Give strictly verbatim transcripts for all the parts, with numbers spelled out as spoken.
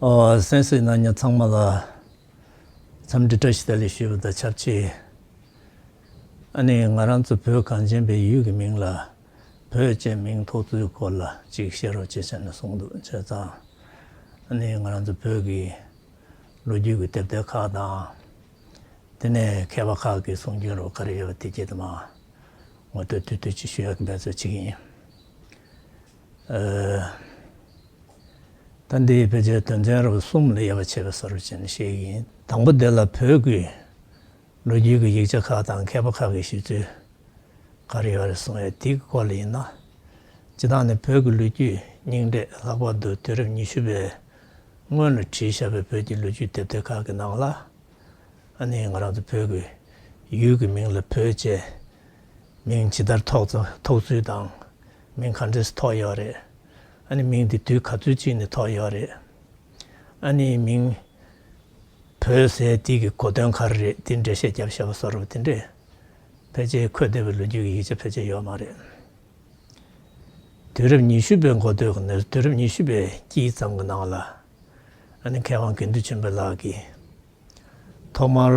ཨོ། གསན་གཟིགས་གནང་མཁན་ཚང་མ་ལ་འཚམས་འདྲི་བཀྲ་ཤིས་བདེ་ལེགས་ཞུ་བ་དང་ཆབས་ཅིག་ཨ་ནི་ང་རང་ཚོ་བོད་གངས་ཅན་པའི་ཡུལ་གྱི་མིང་ལ་བོད་ཅེས་མིང་ཐོགས་ཚུལ་སྐོར་ལ་ཅིག་བཤད་རོགས་བྱེད་བྱས་ནས་གསུངས་འདུག་བྱས་ཙང་ཨ་ནི་ང་རང་ཚོ་བོད་ཀྱི་ལོ་རྒྱུས་ཀྱི་དེབ་ཐེར་ཁག་དང་། དེ་ནས་མཁས་པ་ཁག་གིས་གསུང་རྒྱུན་རོགས་ག་རེ་ཡོད་པ་དེ་སྐད་དུ་མ་ངོ་སྤྲོད་ཏུས་ཏུས་ཅིག་ཞུ་ཡག་གི་འབད་རྩོལ་བྱེད་ཀྱི་ཡིན། ཨ། ད་འདི་ཕལ་ཆེར་དོན་ཚན་རབ་གསུམ་ལ་དབྱེ་བ་ཕྱེ་བའི་བཟོ་འདྲ་བྱས་ནས་བཤད་ཀྱི་ཡིན། དང་པོ་དེ་ལ་བོད་ཀྱི་ལོ་རྒྱུས་ཀྱི་ཡིག་ཆ་ཁག་དང་མཁས་པ་ཁག་གིས་ཞུ་ཚུལ་ག་རེ་ཡོད་རེད་གསུང་ཡ་དེའི་སྐོར་ལ་ཡིན་ན། སྤྱིར་བཏང་ནས་བོད་ཀྱི་ལོ་རྒྱུས་རྙིང་གྲས་ལྷག་པར་དུ་དུས་རབས་ཉི་ཤུ་པའི་སྔོན་ལ་བྲིས་བཞག་པའི་བོད་ཀྱི་ལོ་རྒྱུས་དེབ་ཐེར་ཁག་གི་ནང་ལ། ཨ་ནི་ང་རང་ཚོ་བོད་ཀྱི་ཡུལ་གྱི་མིང་ལ་བོད་ཅེས་མིང་ཇི་ལྟར་ཐོགས་ཚུལ་དང་མིང་ག་འདྲས་སུ་ཐོགས་ཡོད་རེད། ཨ་ནི་མིང་འདི་དུས་ག་ཚོད་ཅིག་ནས་ཐོགས་ཡོད་རེད། ཨ་ནི་མིང་བོད་ཟེར་དེ་གི་གོ་དོན་ག་རེ་རེད་དེ་འགྲེལ་བཤད་བརྒྱབ་བཞག་པ་བཟོ་འདྲ་དེ་འདྲས་ཕལ་ཆེར་འཁོད་བསྡད་པའི་ལོ་རྒྱུས་ཀྱི་ཡིག་ཆ་ཕལ་ཆེར་ཡོད་མ་རེད། དུས་རབས་ཉི་ཤུ་པའི་འགོ་སྟོད་ཀྱི་ནས་དུས་རབས་ཉི་ཤུ་པའི་དཀྱིལ་ཙམ་གྱི་ནང་ལ་ཨ་ནི་མཁས་དབང་དགེ་འདུན་ཆོས་འཕེལ་ལགས་ཀྱིས། ཐོག་མར་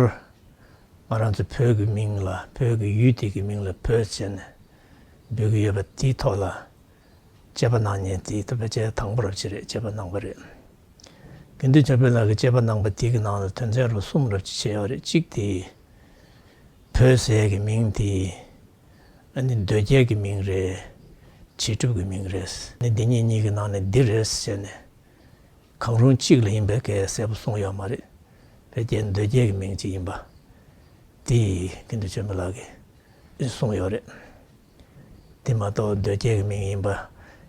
ང་རང་ཚོ་བོད་ཀྱི་མིང་ལ་བོད་ཀྱི་ཡུལ་དེ་གི་མིང་ལ་བོད་ཟེར་ནས་འབོད་ཀྱི་ཡོད་པ་དེའི་ཐོག་ལ་དཔྱད་པ་གནང་མཁན་དེ་ད་ཕལ་ཆེར་དང་པོ་རབ་ཅིག་རེད། དཔྱད་པ་གནང་པ་རེད། དགེ་འདུན་ཆོས་འཕེལ་ལགས་ཀྱིས་དཔྱད་པ་གནང་པ་དེ་གི་ནང་ལ་དོན་ཚན་རུ་གསུམ་རབ་ཅིག་ཕྱེ་ཡོད་རེད། གཅིག་དེ་བོད་ཟེར་ཡས་ཀྱི་མིང་དེ་ཨ་ནི་འདོད་རྒྱལ་གྱི་མིང་རེད། བྱེད་སྒྲུབ་ཀྱི་མིང་རེད། ཨ་ནི་འདི་གཉིས་གཉིས་ཀྱི་ནང་ནས་འདི་རེད་ཟེར་ནས། གང་རུང་གཅིག་ལ་ཡིན་པའི་སྐད་གསལ་པོ་གསུངས་ཡོད་མ་རེད། ཕལ་ཆེར་འདོད་རྒྱལ་གྱི་མིང་གཅིག་ཡིན་པ། དེ་ཡིས་དགེ་འདུན་ཆོས་འཕེལ་ལགས་ཀྱིས་གསུངས་ཡོད་རེད། དེ་མ་གཏོགས་འདོད་རྒྱལ་གྱི་མིང་ཡིན་པ་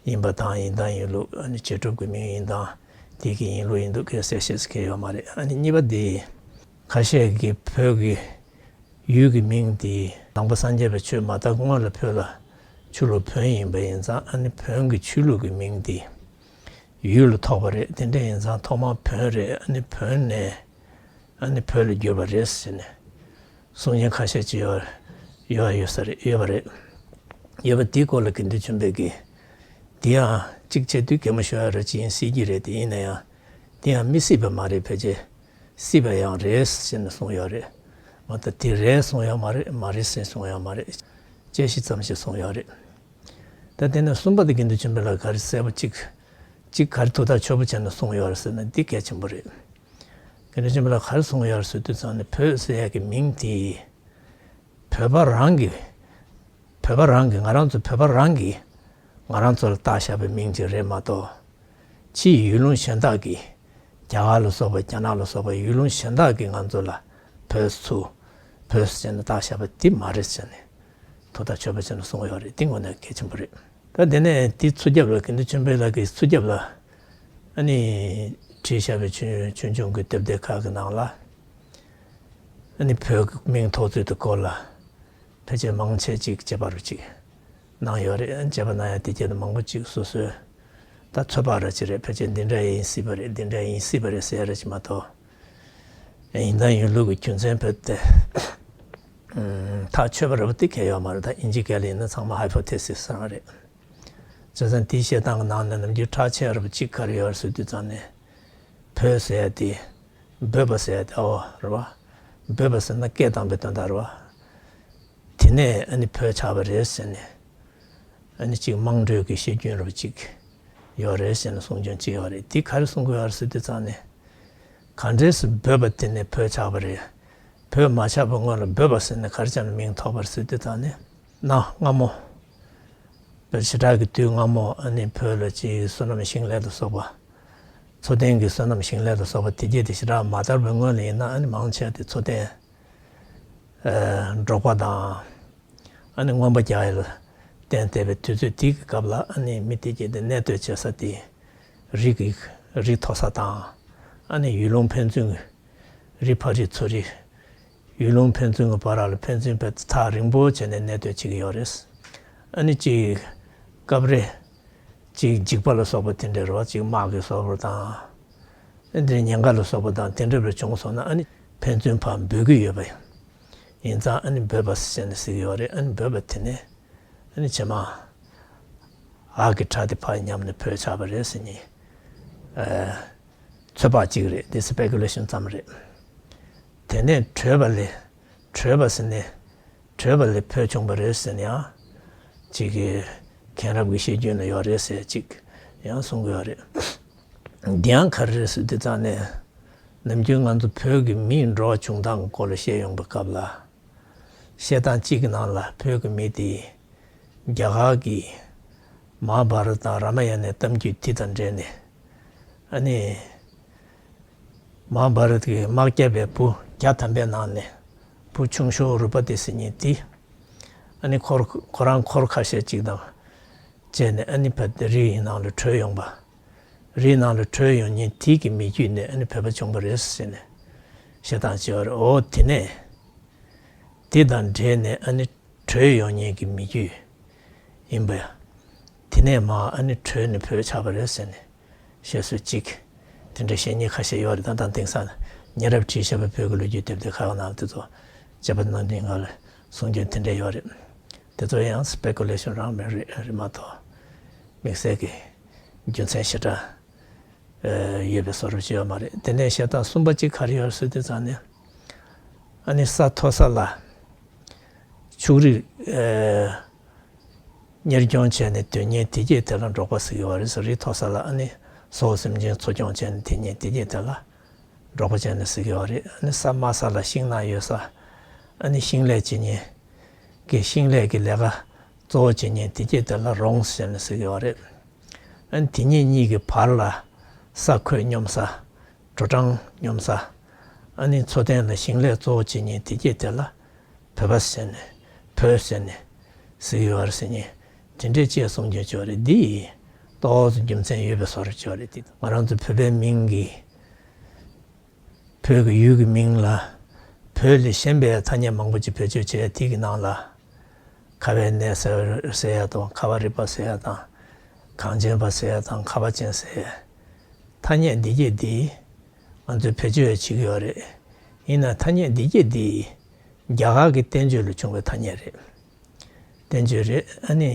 ཡིན་པ་དང་ཡིན་དང་ཡིན་ལུགས་ཨ་ནི་བྱེད་སྒྲུབ་ཀྱི་མིང་ཡིན་དང་དེ་གི་ཡིན་ལུགས་ཡིན་འདུག་གས་གསལ་བཤད་ཟེར་མཁན་ཡོད་མ་རེད། ཨ་ནི་གཉིས་པ་དེ་ཁ་ཤས་ཀྱིས་བོད་ཀྱི་ཡུལ་གྱི་མིང་དེ་ནང་པ་སངས་རྒྱས་པའི་ཆོས་མ་དར་སྔོན་ལ་བོད་ལ་ཆོས་ལུགས་བོན་ཡིན་པ་ཡིན་ཙང་ཨ་ནི་བོན་གྱི་ཆོས་ལུགས་ཀྱི་མིང་དེ་ཡུལ་ལ་ཐོགས་པ་རེད། དེ་འདྲ་ཡིན་ཙང་ཐོག་མར་བོན་རེད། ཨ་ནི་བོན་ནས་ཨ་ནི་བོད་ལ་བསྒྱུར་བ་རེད་ཟེར་ནས་གསུང་མཁན་ཁ་ཤས་ཅིག་ཡོད་ཡོད་ཡོད་ས་རེད། ཡོད་པ་རེད། ཡོད་པ་དེའི་སྐོར་ལ་དགེ་འདུན་ཆོས་འཕེལ་གྱིས་དེ་ཡང་གཅིག་བྱས་དུས་གད་མོ་ཤོར་ཡ་ར་ཅིག་ཡིན་སྲིད་ཀྱི་རེད། དེ་ཡིན་ན་ཡང་དེ་ཡང་མི་སྲིད་པ་མ་རེད། ཕལ་ཆེར་སྲིད་པ་ཡང་རེད་ཟེར་ནས་གསུངས་ཡོད་རེད། མ་གཏོགས་དེ་རེད་གསུངས་ཡོད་མ་རེད། མ་རེད་ཟེར་གསུངས་ཡོད་མ་རེད། དཔྱད་གཞི་ཙམ་ཞིག་གསུངས་ཡོད་རེད། ད་དེ་ནས་གསུམ་པ་དེ་དགེ་འདུན་ཆོས་འཕེལ་ལགས་ག་རེ་གསལ་པོ་གཅིག་གཅིག་ག་རེ་ཐུགས་ཐག་ཆོད་པོ་བྱས་ནས་གསུངས་ཡོད་རེད་ཟེར་ན་འདི་གལ་ཆེན་པོ་རེད། དགེ་འདུན་ཆོས་འཕེལ་ལགས་ག་རེ་གསུངས་ཡོད་རེད་ཟེར་དུས་ཙང་ནས་བོད་ཟེར་ཡག་གི་མིང་དེ་བོད་པ་རང་གི་བོད་པ་རང་གི་ང་རང་ཚོ་བོད་པ་རང་གིས་ང་རང་ཚོ་ལ་བཏགས་བཞག་པའི་མིང་ཅིག་རེད་མ་གཏོགས། ཕྱིའི་ཡུལ་ལུང་གཞན་དག་གིས་རྒྱ་གར་ལ་སོགས་པ་རྒྱ་ནག་ལ་སོགས་པ་ཡུལ་ལུང་གཞན་དག་གིས་ང་ཚོ་ལ་བོད་ཚུ་བོད་ཟེར་ནས་བཏགས་བཞག་པ་འདི་མ་རེད་ཟེར་ནས་ཐུགས་ཐག་ཆོད་པོ་བྱས་ནས་གསུངས་ཡོད་རེད། འདི་དངོས་གནས་གལ་ཆེན་པོ་རེད། ད་དེ་ནས་དེ་ཚུར་རྒྱབ་ལ་དགེ་འདུན་ཆོས་འཕེལ་ལགས་ཀྱིས་ཚུར་རྒྱབ་ལ་ཨ་ནི་བྲིས་བཞག་པའི་ཆུང་ཆུང་ཆུང་ཆུང་གི་དེབ་ཐེར་ཁག་གི་ནང་ལ་ཨ་ནི་བོད་ཀྱི་མིང་ཐོགས་ཚུལ་དེ་སྐོར་ལ་ཕལ་ཆེར་མང་ཆེ་ཅིག་དཔྱད་པ་རུ་ཅིག་གནང་ཡོད་རེད། དཔྱད་པ་གནང་ཡ་དེ་སྐད་དུ་མང་པོ་ཅིག་སོ་སོའི་ད་ཚོད་དཔག་ར་ཅིག་རེད། ཕལ་ཆེར་འདི་འདྲ་ཡིན་སྲིད་པ་རེད། འདི་འདྲ་ཡིན་སྲིད་པ་རེད་ཟེར་ཡ་ར་ཅིག་མ་གཏོགས། ཡིན་དང་ཡིན་ལུགས་ཀྱི་རྒྱུ་མཚན་བོད་དེ་ཐག་ཆོད་པ་རེད་པ་དེ་གལ་ཡོད་མ་རེད། ད་ཨིན་ཇི་སྐད་ལ་ཡིན་ན་ཚང་མ་ཧའི་པོ་ཐེ་སིས་ཟེར་བ་རེད། བྱས་ཙང་དེའི་བཤད་སྟངས་ཀྱི་ནང་ནས་ནམ་རྒྱུན་གྲགས་ཆེ་བ་རེད་པ་གཅིག་ག་རེ་ཡོད་རེད་ཟེར་དུས་ཙང་ནས། བོད་ཟེར་ཡ་དེ། འབོད་པ་ཟེར་ཡ་དེ་ཨོ་རེད་བ། འབོད་པ་ཟེར་ན་སྐད་བཏང་པའི་དོན་དག་རེད་བ། དེ་ནས་ཨ་ནི་བོད་ཆགས་པ་རེད་ཟེར་ནས། ཨ་ནི་གཅིག་དམངས་ཁྲོད་ཀྱི་བཤད་རྒྱུན་རུ་གཅིག་ཡོད་རེད་ཟེར་ནས་གསུང་རྒྱུན་གཅིག་ཡོད་རེད། དེ་ག་རེ་གསུང་གི་ཡོད་རེད་ཟེར་དུས་ཙང་ནས། ག་འདྲས་སུ་འབོད་པ་དེ་ནས་བོད་ཆགས་པ་རེད། བོད་མ་ཆགས་པའི་སྔོན་ལ་འབོད་པ་ཟེར་ནས་ག་རེ་བྱས་ནས་མིང་ཐོགས་པ་རེད་ཟེར་དུས་ཙང་ནས། གནའ་སྔ་མོ། བོད་ཞེ་དྲག་གི་དུས་སྔ་མོ་ཨ་ནི་བོད་ལ་ཅིག་སོ་ནམ་ཞིང་ལས་ལ་སོགས་པ། འཚོ་རྟེན་གྱི་སོ་ནམ་ཞིང་ལས་ལ་སོགས་པ་དེ་རྗེས་དེ་ཞེ་དྲག་མ་དར་བའི་སྔོན་ལ་ཡིན་ན་ཨ་ནི་མང་ཆེ་བ་དེ་འཚོ་རྟེན། ཨ། འབྲོག་པ་དང་། ཨ་ནི་རྔོན་པ་རྒྱག་ཡ་ལ་བརྟེན་བསྡད་པའི་དུས་ཚོད་དེ་གི་སྐབས་ལ་ཨ་ནི་མི་དེ་རྗེས་དེ་གནས་སྡོད་བྱེད་ས་དེ། རི་གི་རི་མཐོ་ས་དང་། ཨ་ནི་ཡུལ་ལུང་ཕན་ཚུན་གྱི་རི་ཕ་རི་མཚོ་རི། ཡུལ་ལུང་ཕན་ཚུན་གྱི་བར་ལ་ཕན་ཚུན་བས་ཐག་རིང་པོ་བྱས་ནས་གནས་སྡོད་བྱེད་ཀྱི་ཡོད་རེད། ཨ་ནི་གཅིག་སྐབས་རེ། གཅིག་འཇིགས་པ་ལ་སོགས་པ་དེ་འདྲ་རེད་བ། གཅིག་དམག་གི་སོགས་པ་དང་། ཨ་འདྲའི་ཉེན་ཁ་ལ་སོགས་པ་དང་དེ་འདྲ་རེ་བྱུང་སོང་ན་ཨ་ནི་ཕན་ཚུན་ཕར་འབོད་ཀྱི་ཡོད་པ་ཡིན་ཙང་ཨ་ནི་འབོད་པ་ཟེར་ནས་ཟེར་གྱི་ཡོད་རེད། ཨ་ནི་འབོད་པ་དེ་ནས་ཨ་ནི་བྱེ་མ་འགའ་གི་ཁྲག་དེ་ཕར་ཉམས་ནས་བོད་ཆགས་པ་རེད་ཟེར་ནས། ཨ། ཚོད་དཔག་ཅིག་རེད། འདི་speculation་ཙམ་རེད། དེ་ནས་བྲོས་པ་ལས་བྲོས་པ་ཟེར་ནས་བྲོས་པ་ལས་བོད་བྱུང་བ་རེད་ཟེར་ནས་ཡང་ཅིག་གི་མཁན་རབས་ཀྱི་བཤད་རྒྱུན་ལ་ཡོད་རེད་ཟེར་ཅིག་ཡང་གསུང་གི་ཡོད་རེད། འདི་ཡང་ག་རེ་རེད་ཟེར་དུས་ཙང་ནས་ནམ་རྒྱུན་ང་ཚོ་བོད་ཀྱི་མིའི་འགྲོ་བ་བྱུང་སྟངས་སྐོར་ལ་བཤད་ཡོང་པའི་སྐབས་ལ། བཤད་སྟངས་གཅིག་གི་ནང་ལ་བོད་ཀྱི་མི་དེ་རྒྱ་གར་གྱི་མ་ཧཱ་བྷ་ར་ཏ་དང་རཱ་མ་ཡ་ནའི་གཏམ་རྒྱུད་དེ་དང་འབྲེལ་ནས། ཨ་ནི་མ་ཧཱ་བྷ་ར་ཏ་གི་དམག་རྒྱབ་པའི་བུ་བརྒྱ་ཐམ་པའི་ནང་ནས་བུ་ཆུང་ཤོས་རུ་པ་ཏི་ཟེར་མཁན་དེ། ཨ་ནི་འཁོར་ཁོ་རང་འཁོར་ཁ་ཤས་ཅིག་དང་བཅས་ནས། ཨ་ནི་བོད་དེ་རིའི་ནང་ལ་བྲོས་ཡོང་བ། རིའི་ནང་ལ་བྲོས་ཡོང་མཁན་དེ་གི་མི་རྒྱུད་ནས་ཨ་ནི་བོད་པ་བྱུང་བ་རེད་ཟེར་ནས་བཤད་སྟངས་བྱས་པ་རེད། འོ་དེ་ནས་དེ་དང་འབྲེལ་ནས་ཨ་ནི་བྲོས་ཡོང་མཁན་གྱི་མི་རྒྱུད་ཡིན་པ་ཡ། དེ་ནས་མར་ཨ་ནི་བྲོས་ནས་བོད་ཆགས་པ་རེད་ཟེར་ནས་བཤད་སྲོལ་གཅིག་དེ་འདྲ་བཤད་མཁན་ཁ་ཤས་ཡོད་རེད། ད་ལྟ་དེང་སང་ཉེ་རབས་བྲིས་བཞག་པའི་བོད་ཀྱི་ལོ་རྒྱུས་དེབ་ཐེར་ཁག་ནང་དེ་ཚོ་དཔྱད་པ་གནང་དུས་སྒང་ལ་གསུང་རྒྱུན་དེ་འདྲ་ཡོད་རེད། དེ་ཚོ་ཡང་speculation་རང་མེད་རེད་རེད་མ་གཏོགས། དམིགས་བསལ་གྱི་རྒྱུ་མཚན་ཞེ་དྲག་ཡོད་པའི་བཟོ་འདྲ་ཅིག་ཡོད་མ་རེད། དེ་ནས་བཤད་སྟངས་གསུམ་པ་གཅིག་ག་རེ་ཡོད་ཟེར་དུས་ཙང་ནས། ཨ་ནི་ས་མཐོ་ས་ལ་ཕྱུགས་རིགས་གཉེར་སྐྱོང་བྱས་ནས་སྡོད་མཁན་དེ་གྱད་དེ་ལ་འབྲོག་པ་ཟེར་གྱི་ཡོད་རེད་ཟེར། རི་མཐོ་ས་ལ་ཨ་ནི་སོག་སེམས་ཅན་འཚོ་སྐྱོང་བྱས་ནས་སྡོད་མཁན་དེ་གྱད་དེ་ལ་འབྲོག་པ་བྱས་ནས་ཟེར་གྱི་ཡོད་རེད། ཨ་ནི་ས་དམའ་ས་ལ་ཤིང་ནགས་ཡོད་ས། ཨ་ནི་ཤིང་ལས་བྱེད་མཁན་གྱི་ཤིང་ལས་ཀྱི་ལས་ཀ་གཙོ་བོ་བྱེད་མཁན་དེ་གྱད་དེ་ལ་རོང་ཟེར་ནས་ཟེར་གྱི་ཡོད་རེད། ཨ་ནི་དེ་གཉིས་གཉིས་ཀྱི་བར་ལ་ས་ཁོད་སྙོམས་ས། དྲོ་གྲང་སྙོམས་ས། ཨ་ནི་མཚོ་སྟེང་ལ་ཞིང་ལས་གཙོ་བོ་བྱེད་མཁན་དེ་གྱད་དེ་ལ་བོད་པ་ཟེར་ནས་བོད་ཟེར་ནས་ཟེར་གྱི་ཡོད་རེད་ཟེར་མཁན་དེ་འདྲས་ཅིག་གསུང་རྒྱུན་ཅིག་ཡོད་རེད། འདི་ཏོག་ཙམ་རྒྱུ་མཚན་ཡོད་པའི་བཟོ་འདྲ་ཅིག་ཡོད་རེད། འདི་ང་རང་ཚོ་བོད་པའི་མིང་གི་བོད་ཀྱི་ཡུལ་གྱི་མིང་ལ་བོད་ལས་གཞན་པའི་ཐ་སྙད་མང་པོ་ཅིག་བེད་སྤྱོད་བྱས། དེ་གི་ནང་ལ་ཁ་བའི་གནས་ཟེར་ཟེར་ཡ་དང་། ཁ་བ་རི་པ་ཟེར་ཡ་དང་། གངས་ཅན་པ་ཟེར་ཡ་དང་། ཁ་བ་ཅན་ཟེར་ཡ། ཐ་སྙད་འདི་གྱད་འདི་ང་ཚོས་བེད་སྤྱོད་བྱེད་ཀྱི་ཡོད་རེད། ཡིན་ན་ཐ་སྙད་འདི་གྱད་འདི་རྒྱ་གར་གྱི་བསྟན་བཅོས་ལ་བྱུང་བའི་ཐ་སྙད་རེད། བསྟན་བཅོས་རེད། ཨ་ནི་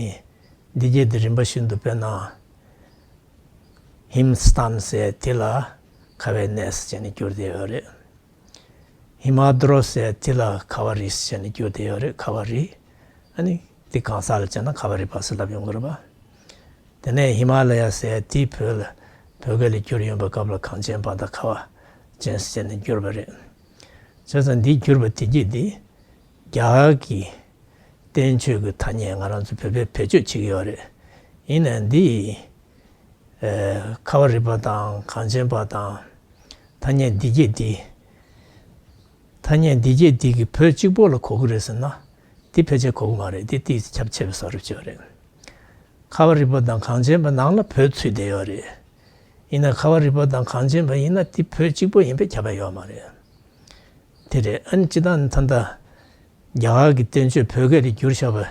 འདི་གྱད་འདི་རིམ་པ་བཞིན་དུ་དཔེར་ན། ཧིམ་སྟན་ཟེར་དེ་ལ་ཁ་བའི་གནས་ཟེར་ནས་བསྒྱུར་བསྡད་ཡོད་རེད། ཧི་མ་དྲོ་ཟེར་དེ་ལ་ཁ་བ་རི་ཟེར་ནས་བསྒྱུར་བསྡད་ཡོད་རེད། ཁ་བ་རི། ཨ་ནི་དེ་གང་ཟག་ལ་བྱས་ན་ཁ་བ་རི་པ་ཟེར་ལབ་ཡོང་གི་རེད་པ། དེ་ནས་ཧི་མ་ལ་ཡ་ཟེར་དེ་བོད་ལ་བོད་སྐད་ལ་བསྒྱུར་ཡོང་པའི་སྐབས་ལ་གངས་ཅན་པ་དང་ཁ་བ་ཅན་ཟེར་ནས་བསྒྱུར་བ་རེད། བྱས་ཙང་འདི་བསྒྱུར་བ་དེ་གྱད་འདི་རྒྱ་གར་གྱི་བསྟན་བཅོས་ཀྱི་ཐ་སྙད་ང་རང་ཚོ་བོད་པས་བེད་སྤྱོད་བྱེད་ཀྱི་ཡོད་རེད། ཡིན་ནའི་འདི་ཨེ་ཁ་བ་རི་པ་དང་གངས་ཅན་པ་དང་ཐ་སྙད་འདི་གྱད་འདི། ཐ་སྙད་འདི་གྱད་འདི་གིས་བོད་གཅིག་པོ་ལ་གོ་གི་རེད་ཟེར་ན། འདི་ཕལ་ཆེར་གོ་གི་མ་རེད། འདི་ཏོག་ཙམ་ཁྱབ་ཆེ་བའི་བཟོ་འདྲ་ཅིག་ཡོད་རེད། ཁ་བ་རི་པ་དང་གངས་ཅན་པ་ནང་ལ་བོད་ཚུད་བསྡད་ཡོད་རེད། ཡིན་ན་ཁ་བ་རི་པ་དང་གངས་ཅན་པ་ཡིན་ན་འདི་བོད་གཅིག་པོ་ཡིན་པས་ཁྱབ་པ་ཡོད་མ་རེད། དེ་རེད། ཨ་ནི་སྤྱིར་བཏང་ད་ལྟ་རྒྱ་གར་གྱི་བསྟན་བཅོས་བོད་སྐད་ལ་བསྒྱུར་བཞག་པའི་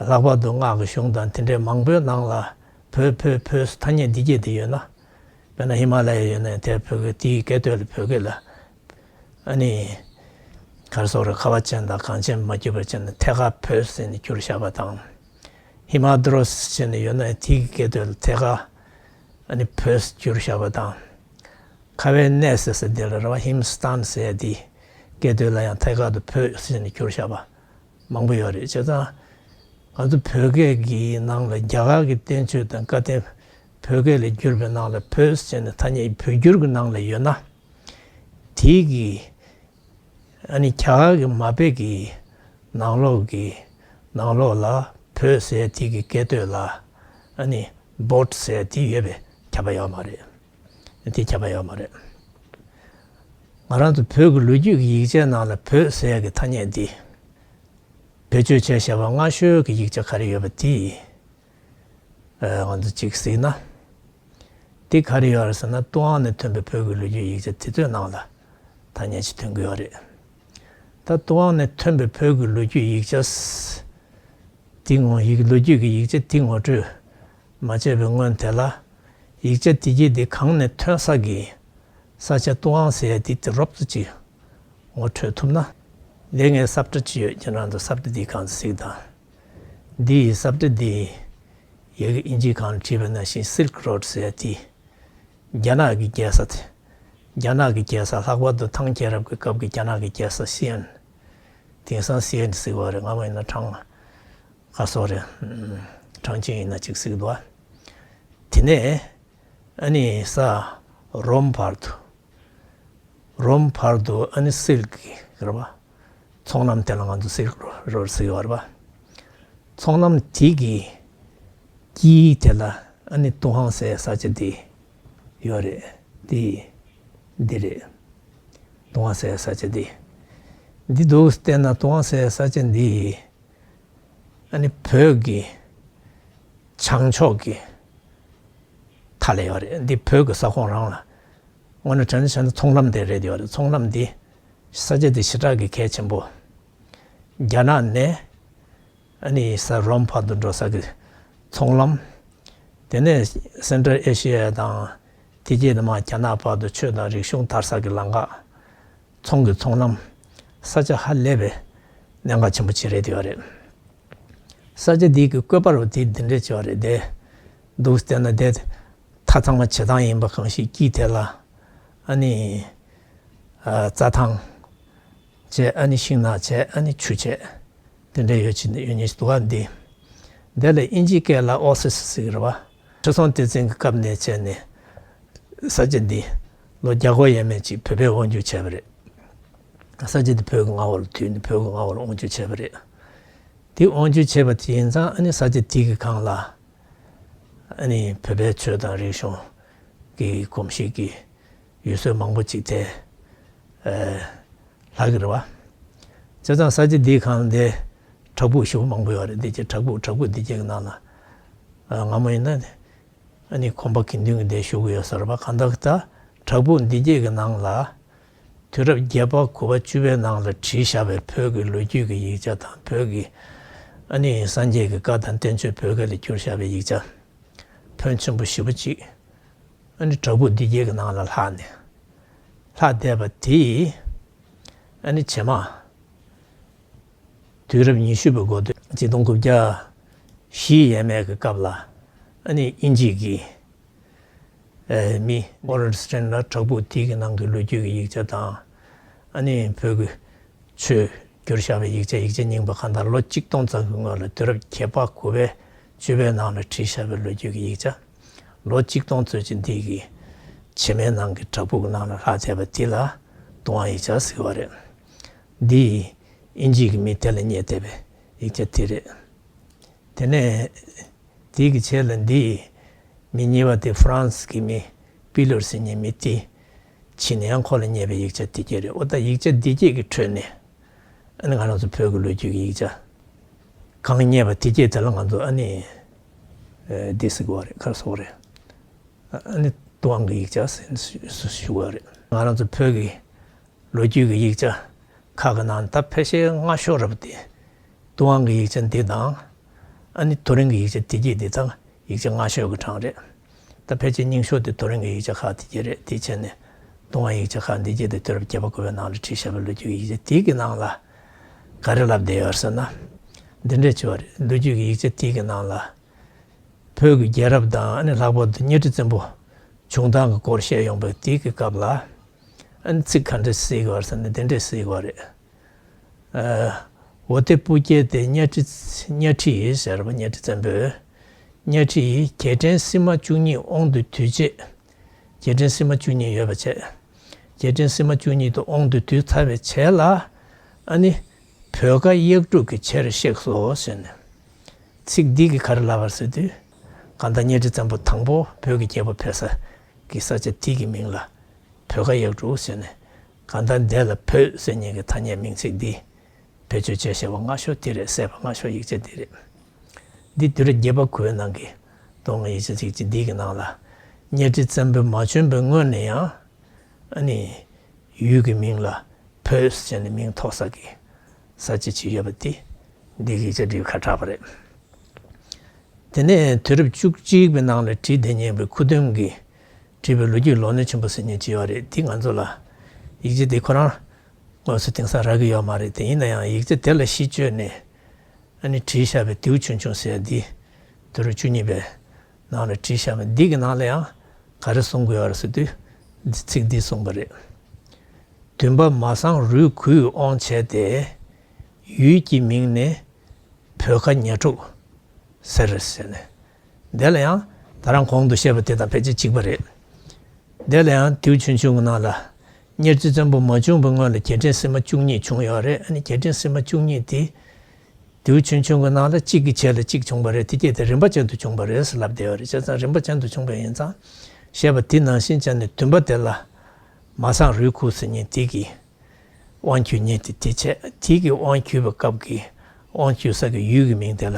ལྷག་པར་དུ་སྔགས་ཀྱི་གཞུང་དང་དེ་འདྲའི་མང་པོའི་ནང་ལ་བོད་བོད་བོད་ཐ་སྙད་འདི་གྱད་འདི་ཡོད་ན། དཔེར་ན་ཧི་མ་ལ་ཡ་ཡོད་ན་ཡང་དེར་བོད་སྐད་དེའི་སྐད་དོད་ལ་བོད་སྐད་ལ། ཨ་ནི་ག་རེ་ཟེར་དགོས་རེད། ཁ་བ་ཅན་དང་གངས་ཅན་མ་བསྒྱུར་བར་བྱས་ནས་ཐད་ཀར་བོད་ཟེར་ནས་བསྒྱུར་བཞག་པ་དང་། ཧི་མ་དྲོ་ཟེར་ནས་ཡོད་ན་ཡང་དེའི་སྐད་དོད་ལ་ཐད་ཀར་ཨ་ནི་བོད་ཟེར་བསྒྱུར་བཞག་པ་དང་། ཁ་བའི་གནས་ཟེར་ས་འདི་ལ་རེད་པ། ཧིམ་སྟན་ཟེར་ཡ་འདི་སྐད་དོད་ལ་ཡང་ཐད་ཀར་དུ་བོད་ཟེར་ནས་བསྒྱུར་བཞག་པ་མང་པོ་ཡོད་རེད། བྱས་ཙང་ང་ཚོ་བོད་སྐད་ཀྱི་ནང་ལ་རྒྱ་གར་གྱི་བསྟན་བཅོས་དང་བཀའ་བསྟན་བོད་སྐད་ལ་བསྒྱུར་བའི་ནང་ལ་བོད་ཟེར་ནས་ཐ་སྙད་བོད་བསྒྱུར་གྱི་ནང་ལ་ཡོད་ན། དེའི་གི་ཨ་ནི་རྒྱ་གར་གྱི་མ་དཔེ་གི་ནང་ལོགས་ཀྱི་ནང་ལོགས་ལ་བོད་ཟེར་དེ་གི་སྐད་དོད་ལ་ཨ་ནི་བོད་ཟེར་དེ་ཡོད་པས་ཁྱབ་པ་ཡོད་མ་རེད། དེ་ཁྱབ་པ་ཡོད་མ་རེད། ང་རང་ཚོ་བོད་ཀྱི་ལོ་རྒྱུས་ཀྱི་ཡིག་ཆའི་ནང་ལ་བོད་ཟེར་གྱི་ཐ་སྙད་འདི་བེད་སྤྱོད་བྱས་བཞག་པ་སྔ་ཤོས་ཀྱི་ཡིག་ཆ་ག་རེ་ཡོད་པ་དེ། ཨ། ང་ཚོ་གཅིག་གཟིགས་ན། འདི་ག་རེ་ཡོད་རེད་ཟེར་ན། ཏུའུ་ཨན་ནས་ཐོན་པའི་བོད་ཀྱི་ལོ་རྒྱུས་ཡིག་ཆ་དེ་ཚོའི་ནང་ལ་ཐ་སྙད་ཅིག་ཐོན་གྱི་ཡོད་རེད། ད་ཏུའུ་ཨན་ནས་ཐོན་པའི་བོད་ཀྱི་ལོ་རྒྱུས་ཡིག་ཆ་ས། འདི་ངོ་ཡིག་ལོ་རྒྱུས་ཀྱི་ཡིག་ཆ་འདི་ངོ་སྤྲོད་མ་བྱས་པའི་སྔོན་དེ་ལ། ཡིག་ཆ་འདི་གྱད་འདི་གང་ནས་ཐོན་ས་གི་ས་ཆ་ཏུའུ་ཨན་ཟེར་ཡ་འདི་དེ་རོབ་ཙམ་ཅིག་ངོ་འཕྲོད་ཐུབ་ན། འདི་ངའི་ས་བཀྲ་ཅིག་ཡོད། ཁྱེད་རང་ཚོ་ས་བཀྲ་འདི་གང་ཚ་གཟིགས་དང་། འདི་ཡི་ས་བཀྲ་འདི་ཡ་གི་ཨིན་ཇིའི་སྒང་ལ་བྲིས་པ་ནང་བཞིན་Silk Road་ཟེར་ཡ་འདི། རྒྱ་ནག་གི་རྒྱལ་ས་དེ། རྒྱ་ནག་གི་རྒྱལ་ས་ལྷག་པར་དུ་ཐང་རྒྱལ་རབས་ཀྱི་སྐབས་ཀྱི་རྒྱ་ནག་གི་རྒྱལ་ས་ཤི་ཨན། དེང་སང་ཤི་ཨན་ཟེར་བ་རེད། སྔ་མོ་ཡིན་ན་ཁྲང་ཁ་སོ་རེད། ཁྲང་ཅིང་ཡིན་ན་ཅིག་ཟེར་གི་འདུག་དེ་ནས་ཨ་ནི་ས་རོམ་བར་དུ། རོམ་བར་དུ་ཨ་ནི་སིལ་ཀི་རེད་པ། ཚོང་ལམ་དེ་ལ་ང་ཚོ་སིལ་ཀི་རོ་ཟེར་གི་ཡོད་རེད་པ། ཚོང་ལམ་དེ་གི་དཀྱིལ་དེ་ལ་ཨ་ནི་ཏུན་ཧོང་ཟེར་ས་ཆ་དེ་ཡོད་རེད། དེ་འདི་རེད། ཏུན་ཧོང་ཟེར་ས་ཆ་དེ། འདི་འདུག་བལྟས་ན་ཏུན་ཧོང་ཟེར་ས་ཆ་འདི་ཨ་ནི་བོད་ཀྱི་བྱང་ཕྱོགས་ཀྱི་མཐའ་ལ་ཡོད་རེད། འདི་བོད་ཀྱི་ས་ཁོངས་རང་ལ། དངོས་གནས་དྲང་གནས་བྱས་ན་ཚོང་ལམ་དེ་རེད་ཡོད་རེད། ཚོང་ལམ་འདི་ས་ཆ་འདི་ཞེ་དྲག་གི་གལ་ཆེན་པོ། རྒྱ་ནག་ནས་ཨ་ནི་ས་རོམ་བར་དུ་འགྲོ་ས་གི་ཚོང་ལམ། དེ་ནས་སེན་ཊལ་ཨེ་ཤི་ཡ་དང་དེ་རྗེས་དེ་མར་རྒྱ་ནག་བར་དུ་ཆོས་དང་རིག་གཞུང་དར་ས་གི་ལམ་ཁ། ཚོང་གི་ཚོང་ལམ། ས་ཆ་ཧ་ལས་པའི་གནད་འགག་ཆེན་པོ་ཅིག་རེད་ཡོད་རེད། ས་ཆ་འདི་གི་བཀོད་པ་རུ་དེ་འདི་འདྲས་ཅིག་ཡོད་རེད་དེ། འདུག་བལྟས་ན་དེ་མཐའ་ཚང་མ་བྱེ་ཐང་ཡིན་པ་གང་ཞིག་དཀྱིལ་དེ་ལ་ཨ་ནི་ཨ་རྩྭ་ཐང་བྱས། ཨ་ནི་ཤིང་ནགས་བྱས། ཨ་ནི་ཆུ་བྱས། དེ་འདྲ་ཡོད་ཅིག་ཡོད་ཉེན་ཞིག་འདུག་ག་འདི། འདི་ལ་དབྱིན་ཇིའི་སྐད་ལ་ཨོ་སི་སི་ཟེར་གི་རེད་པ། ཁྲི་སྲོང་ལྡེ་བཙན་གྱི་སྐབས་ནས་བྱས་ནས་ས་ཆ་འདི་ལོ་བརྒྱ་སྐོར་ཡས་མས་ཅིག་བོད་པས་དབང་སྒྱུར་བྱས་པ་རེད། ས་ཆ་འདི་བོད་ཀྱི་མངའ་འོག་ལ་དུས་ནས་བོད་ཀྱི་མངའ་འོག་ལ་དབང་སྒྱུར་བྱས་པ་རེད། དེ་དབང་སྒྱུར་བྱས་པ་དེ་ཡིན་ཙང་ཨ་ནི་ས་ཆ་དེ་གི་སྒང་ལ་ཨ་ནི་བོད་པའི་ཆོས་དང་རིག་གཞུང་གི་གོམས་གཤིས་ཀྱི་ཡུལ་སྲོལ་མང་པོ་ཅིག་དེ་ཨ་ལྷག་གི་རེད་པ། བྱས་ཙང་ས་ཆ་འདིའི་སྒང་དེ་བྲག་ཕུག་ཞེ་པོ་མང་པོ་ཡོད་རེད། འདི་ཅིག་བྲག་ཕུག་བྲག་ཕུག་འདི་ཅིག་གི་ནང་ལ་ཨ་སྔ་མོ་ཡིན་ན་ཨ་ནི་གོམ་པ་དགེ་འདུན་གྱི་སྡེ་བཞུགས་ཀྱི་ཡོད་ས་རེད་པ། གང་ལྟར་ད་བྲག་ཕུག་འདི་ཅིག་གི་ནང་ལ་དུས་རབས་བརྒྱད་པ་དགུ་པ་བཅུ་པའི་ནང་ལ་བྲིས་བཞག་པའི་བོད་ཀྱི་ལོ་རྒྱུས་ཀྱི་ཡིག་ཆ་དང་བོད་ཀྱི་ཨ་ནི་སངས་རྒྱས་ཀྱི་བཀའ་དང་བསྟན་བཅོས་བོད་སྐད་ལ་བསྒྱུར་བཞག་པའི་ཡིག་ཆ་ཕོན་ཆེན་པོ་ཞེ་པོ་ཅིག་ཨ་ནི་བྲག་ཕུག་འདི་ཅིག་གི་ནང་ལ་ལྷག་ནས་ལྷག་བསྡད་པ་དེ་ཨ་ནི་རྗེས་མ་དུས་རབས་ཉི་ཤུ་པའི་འགོ་སྟོད་ཆིག་སྟོང་དགུ་བརྒྱ་བཞི་ཡས་མས་ཀྱི་སྐབས་ལ་ཨ་ནི་དབྱིན་ཇི་གི་ཨ་མི་ཝོ་ལན་སི་ཊན་ལ་བྲག་ཕུག་དེ་གི་ནང་གི་ལོ་རྒྱུས་ཀྱི་ཡིག་ཆ་དང་ཨ་ནི་བོད་ཀྱི་ཆོས་བསྒྱུར་བཞག་པའི་ཡིག་ཆ། ཡིག་ཆ་རྙིང་པ་གང་ལྟར་ལོ་ཆིག་སྟོང་ཙམ་གྱི་སྔོན་ལ་དུས་རབས་བརྒྱད་པ་དགུ་པའི་བཅུ་པའི་ནང་ལ་བྲིས་བཞག་པའི་ལོ་རྒྱུས་ཀྱི་ཡིག་ཆ། ལོ་ཆིག་སྟོང་ཙམ་ཅིག་འདི་གི་བྱེ་མའི་ནང་གི་བྲག་ཕུག་གི་ནང་ལ་ལྷག་བསྡད་པ་འདི་ལ་ཏུན་ཧོང་ཡིག་ཆ་ཟེར་བ་རེད། འདི་དབྱིན་ཇི་གི་མི་དེ་ལ་བསྙད་བསྡད་པའི་ཡིག་ཆ་དེ་རེད། དེ་ནས་དེ་གི་རྗེས་ལ་འདི་མི་གཉིས་པ་དེ་ཧྥ་རན་སི་གི་མི་པི་ལར་ཟེར་མཁན་མི་དེ་ཕྱིན་ནས་ཡང་ཁོ་ལ་བསྙད་པའི་ཡིག་ཆ་དེ་གྱད་རེད། འོ་ད་ཡིག་ཆ་འདི་གྱད་ཀྱི་ཁྲོད་ནས་ཨ་ནི་ང་རང་ཚོ་བོད་ཀྱི་ལོ་རྒྱུས་ཀྱི་ཡིག་ཆ་གང་རྙེད་པ་དེ་གྱད་དེ་ལ་ང་ཚོ་ཨ་ནི་ཨ་འདི་ཟེར་གི་རེད། ག་རེ་ཟེར་གི་རེད། ཨ་ནི་ཏུན་ཧོང་གི་ཡིག་ཆ་ཟེར་ཞུ་གི་རེད། ང་རང་ཚོ་བོད་ཀྱི་ལོ་རྒྱུས་ཀྱི་ཡིག་ཆ་ཁག་གི་ནང་ད་ཕལ་ཆེར་སྔ་ཤོས་རེད་པ་དེ། ཏུན་ཧོང་གི་ཡིག་ཆ་འདི་དང་། ཨ་ནི་ཐོ་རེངས་ཀྱི་ཡིག་ཆ་དེ་གྱད་འདི་དང་ཡིག་ཆ་སྔ་ཤོས་ཀྱི་གྲངས་རེད། ད་ཕལ་ཆེར་རྙིང་ཤོས་དེ་ཐོ་རེངས་ཀྱི་ཡིག་ཆ་ཁག་དེ་གྱད་རེད། དེ་བྱས་ནས་ཏུན་ཧོང་ཡིག་ཆ་ཁག་འདི་གྱད་དེ་དུས་རབས་བརྒྱད་པ་དགུ་པའི་ནང་ལ་བྲིས་བཞག་པའི་ལོ་རྒྱུས་ཀྱི་ཡིག་ཆ་དེ་གི་ནང་ལ་ག་རེ་ལབ་བསྡད་ཡོད་ཟེར་ན། འདི་འདྲས་བྱས་པ་རེད། ལོ་རྒྱུས་ཀྱི་ཡིག་ཆ་དེ་གི་ནང་ལ། བོད་ཀྱི་རྒྱལ་རབས་དང་ཨ་ནི་ལྷག་པར་དུ་གཉའ་ཁྲི་བཙན་པོ་བྱུང་སྟངས་ཀྱི་སྐོར་བཤད་ཡོང་བའི་དེ་གི་སྐབས་ལ། ཨ་ནི་ཚིག་ག་འདྲ་ཟེར་གི་ཡོད་ཟེར་ན་དེ་འདྲས་ཟེར་གི་ཡོད་རེད། ཨ། འོ་དེ་སྤུ་རྒྱལ་དེ་གཉའ་ཁྲི་གཉའ་ཁྲི་ཡིས་ཟེར་བ། གཉའ་ཁྲི་བཙན་པོས་གཉའ་ཁྲི་ཡིས་རྒྱལ་ཕྲན་སིལ་མ་བཅུ་གཉིས་དབང་དུ་བསྡུས་རྗེས། རྒྱལ་ཕྲན་སིལ་མ་བཅུ་གཉིས་ཡོད་པ་བྱས། རྒྱལ་ཕྲན་སིལ་མ་བཅུ་གཉིས་དེ་དབང་དུ་བསྡུས་ཚར་བའི་རྗེས་ལ། ཨ་ནི་བོད་ཀ་གཡག་དྲུག་གི་ཆེར་གཤེགས་སོ་ཟེར་ནས། ཚིག་འདི་གིས་ག་རེ་ལབ་པ་རེད་ཟེར་དུས། གང་ལྟར་གཉའ་ཁྲི་བཙན་པོ་དང་པོ་བོད་ཀྱི་རྒྱལ་པོ་ཕེབས་ས་གི་ས་ཆ་དེ་གི་མིང་ལ་བོད་ཀ་གཡག་དྲུག་ཟེར་ནས། གང་ལྟར་འདི་ལ་བོད་ཟེར་མཁན་གྱི་ཐ་སྙད་མིང་ཚིག་འདི་བེད་སྤྱོད་བྱས་བཞག་པ་སྔ་ཤོས་དེ་རེད། གསལ་པོ་སྔ་ཤོས་ཡིག་ཆ་འདི་རེད། འདི་དུས་རབས་བརྒྱད་པ་དགུ་པའི་ནང་གི་ཏུན་ཧོང་ཡིག་ཆ་ཚིག་ཅིག་འདི་གི་ནང་ལ། གཉའ་ཁྲི་བཙན་པོས་མ་བྱོན་པའི་སྔོན་ནས་ཡང་། ཨ་ནི་ཡུལ་གྱི་མིང་ལ་བོད་ཟེར་ནས་མིང་ཐོགས་ས་གི་ས་ཆ་ཅིག་ཡོད་པ་དེ་འདི་གི་ཡིག་ཆ་འདི་ཁ་གྲགས་པ་རེད། དེ་ནས་དུས་རབས་བཅུ་གཅིག་པའི་ནང་ལ་བྲིས་བསྡད་མཁན་པའི་ཁུ་སྟོན་གྱིས་བྲིས་པའི་ལོ་རྒྱུས་ལོ་ནས་ཆེན་པོ་ཟེར་མཁན་ཅིག་ཡོད་རེད། འདི་ང་ཚོ་ལ་ཡིག་ཆ་འདི་ཁོ་རང་དངོས་སུ་དེང་སང་རག་གི་ཡོད་མ་རེད། དེ་ཡིན་ན་ཡང་ཡིག་ཆ་དེ་ལ་གཞི་བཅོལ་ནས། ཨ་ནི་བྲིས་བཞག་པའི་དེའུ་ཆུང་ཆུང་ཟེར་ཡ་འདི་དུས་རབས་བཅུ་གཉིས་པའི་ནང་ལ་བྲིས་བཞག་པ་འདི་གི་ནང་ལ་ཡང་ ག་རེ་གསུང་གི་ཡོད་རེད་ཟེར་དུས། འདི་ཚིག་འདི་གསུངས་པ་རེད། བདུན་པ་མ་སངས་རུས་ཁུའི་དབང་བྱས་ཏེ། ཡུལ་གྱི་མིང་ནི་བོད་ཁ་ཉ་ཕྲུག་ཟེར་ཟེར་ནས། དེ་ལ་ཡང་ད་རང་གོང་དུ་བཤད་པ་དེ་དང་ཕལ་ཆེར་གཅིག་པ་རེད། དེ་ལ་ཡང་དེའུ་ཆུང་ཆུང་གི་ནང་ལ། གཉའ་ཁྲི་བཙན་པོ་མ་བྱོན་པའི་སྔོན་ལ་རྒྱལ་ཕྲན་སིལ་མ་བཅུ་གཉིས་བྱུང་ཡོད་རེད། ཨ་ནི་རྒྱལ་ཕྲན་སིལ་མ་བཅུ་གཉིས་དེ། དེའུ་ཆུང་ཆུང་གི་ནང་ལ་གཅིག་གི་རྗེས་ལ་གཅིག་བྱུང་བ་རེད། དེ་སྐད་དེ་རིམ་པ་ཅན་དུ་བྱུང་བ་རེད་ཟེར་ལབ་བསྡད་ཡོད་རེད། བྱས་ཙང་རིམ་པ་ཅན་དུ་བྱུང་བ་ཡིན་ཙང་། བཤད་པ་དེ་ནང་བཞིན་བྱས་ནས་བདུན་པ་དེ་ལ་མ་སངས་རུས་ཁུ་ཟེར་མཁན་དེ་གི་དབང་བསྒྱུར་མཁན་དེ་དེ་བྱས། དེ་གི་དབང་བསྒྱུར་བའི་སྐབས་ཀྱི་དབང་བསྒྱུར་ས་གི་ཡུལ་གྱི་མིང་དེ་ལ་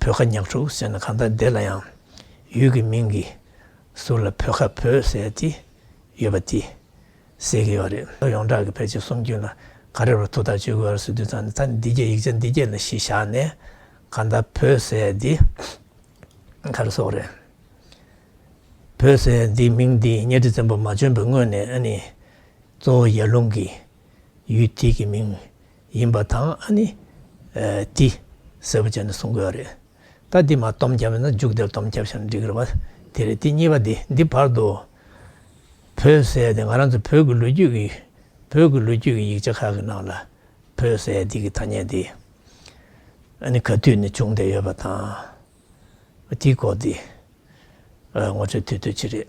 བོད་ཁ་ཉག་ཕྲུག་ཟེར་ནས། གང་ལྟར་དེ་ལ་ཡང་ཡུལ་གྱི་མིང་གི་ཟུར་ལ་བོད་ཁ་བོད་ཟེར་དེ་ཡོད་པ་དེ་གསལ་གྱི་ཡོད་རེད། ཡོངས་གྲགས་ཀྱི་ཕལ་ཆེར་གསུང་རྒྱུན་ལ་ག་རེ་བར་ཐུགས་ཐག་གཅོད་དགོས་རེད་ཟེར་དུས་ཙང་ནས། ད་འདི་སྐད་ཡིག་ཆ་འདི་སྐད་ལ་གཞི་བཞག་ནས། གང་ལྟར་བོད་ཟེར་ཡ་འདི་ག་རེ་ཟེར་དགོས་རེད། བོད་ཟེར་ཡ་འདི་མིང་འདི་གཉའ་ཁྲི་བཙན་པོ་མ་བྱོན་པའི་སྔོན་ནས། ཨ་ནི་གཙོ་བོ་ཡར་ཀླུང་གི་ཡུལ་དེ་གི་མིང་ཡིན་པ་དང་། ཨ་ནི་ཨ་དེ་གསལ་པོ་བྱས་ནས་གསུང་དགོས་རེད། ད་འདི་མར་སྡོམ་བརྒྱབ་ན། མཇུག་དེར་སྡོམ་བརྒྱབ་བཞག་ན་འགྲིག་གི་རེད་པ། དེ་རེད། དེ་གཉིས་པ་འདི། འདི་བར་དུ་བོད་ཟེར་ཡ་དེ་ང་རང་ཚོ་བོད་ཀྱི་ལོ་རྒྱུས་ཀྱི། བོད་ཀྱི་ལོ་རྒྱུས་ཀྱི་ཡིག་ཆ་ཁག་གི་ནང་ལ་བོད་ཟེར་ཡ་འདི་གི་ཐ་སྙད་འདི་ཨ་ནི་ག་དུས་ནས་བྱུང་བསྡད་ཡོད་པ་དང་། དེའི་སྐོར་འདི་ཨ་ངོ་སྤྲོད་དུས་དུས་ཅི་རེད།